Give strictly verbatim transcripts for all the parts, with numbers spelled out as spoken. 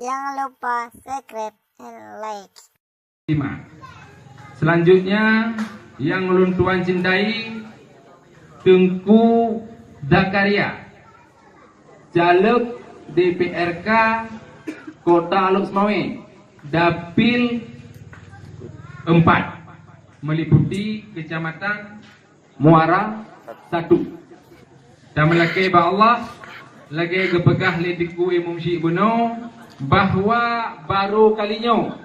Jangan lupa subscribe and like. Terima. Selanjutnya, yang ulôn tuan cintai, Teungku Zakaria, Caleg D P R K Kota Lhokseumawe, Dapil empat, meliputi Kecamatan Muara Satu. Dan meulakée bak Allah, lagée geupeugah lé Teungku Imum Syik bunoe, bahwa baru kali nyoe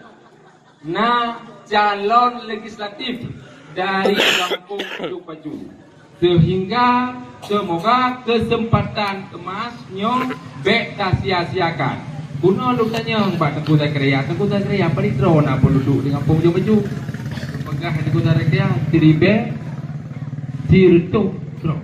na calon legislatif dari Gampông Ujong Paju. Sehingga semoga kesempatan emas nyoe bék tasia-siakan. Bunoe lôn tanyong bak Teungku Zakaria, "Teungku Zakaria, padum droe na peududuk di Gampông Ujong Paju?" Peugah Teungku Zakaria, "Siribée sireutôh droe."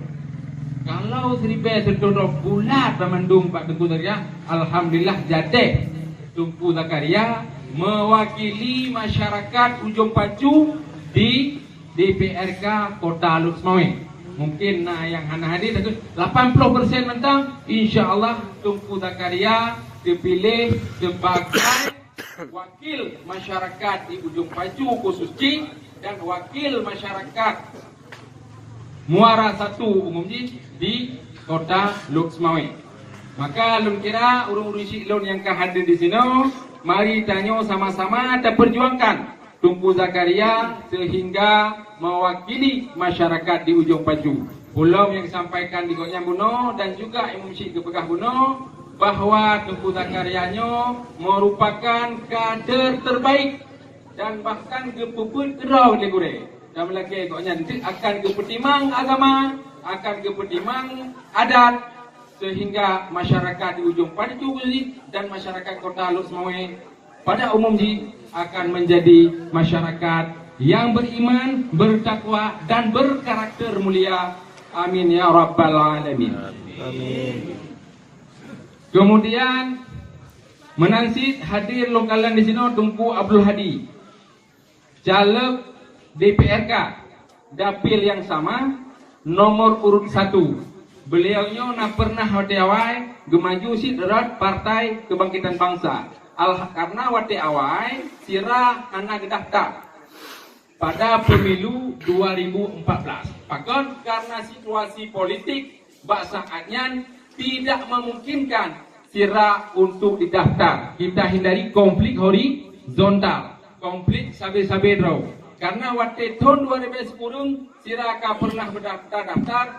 Kalau siribée sireutôh droe bulat banmandum bak Teungku Zakaria, alhamdulillah jadeh Teungku Zakaria mewakili masyarakat Ujong Paju di D P R K Kota Lhokseumawe. Mungkin na nyang hana hadir, tapi lapan puluh persen mantong, insya Allah Teungku Zakaria terpilih sebagai wakil masyarakat di Ujong Paju khusus cit dan wakil masyarakat Muara Satu umum jih di Kota Lhokseumawe. Maka lôn kira ureuëng-ureuëng syik lôn nyang ka hadir di sinoe, mari tanyoe sama-sama taperjuangkan Teungku Zakaria sehingga mewakili masyarakat di Ujong Paju. Peue lom nyang sampaikan di gobnyan bunoe dan juga Imum Syik geupeugah bunoe bahwa Teungku Zakaria nyoe merupakan kader terbaik dan bahkan geupeubuet keudroe lé gurée. Dan meulakée gobnyan teuk akan geupeutimang agama, akan geupeutimang adat, sehingga masyarakat di Ujong Paju dan masyarakat Kota Lhokseumawe pada umum jih akan menjadi masyarakat yang beriman, bertakwa, dan berkarakter mulia. Amin ya rabbal alamin. Amin. Kemudian, meunan cit hadir lôn kalon di sinoe Teungku Abdul Hadi, caleg D P R K, dapil yang sama, nomor urut satu. Beliau nyoe na pernah watée awai geumaju cit rot Partai Kebangkitan Bangsa. Al-, karena watée awai sira hana geudaftar pada pemilu dua ribu empat belas. Pakon? Karena situasi politik bak saat nyan tidak memungkinkan sira untuk didaftar. Kita hindari konflik horizontal, konflik sabe-sabe droe. Karena watée thon dua ribu sepuluh sira ka pernah berdaftar-daftar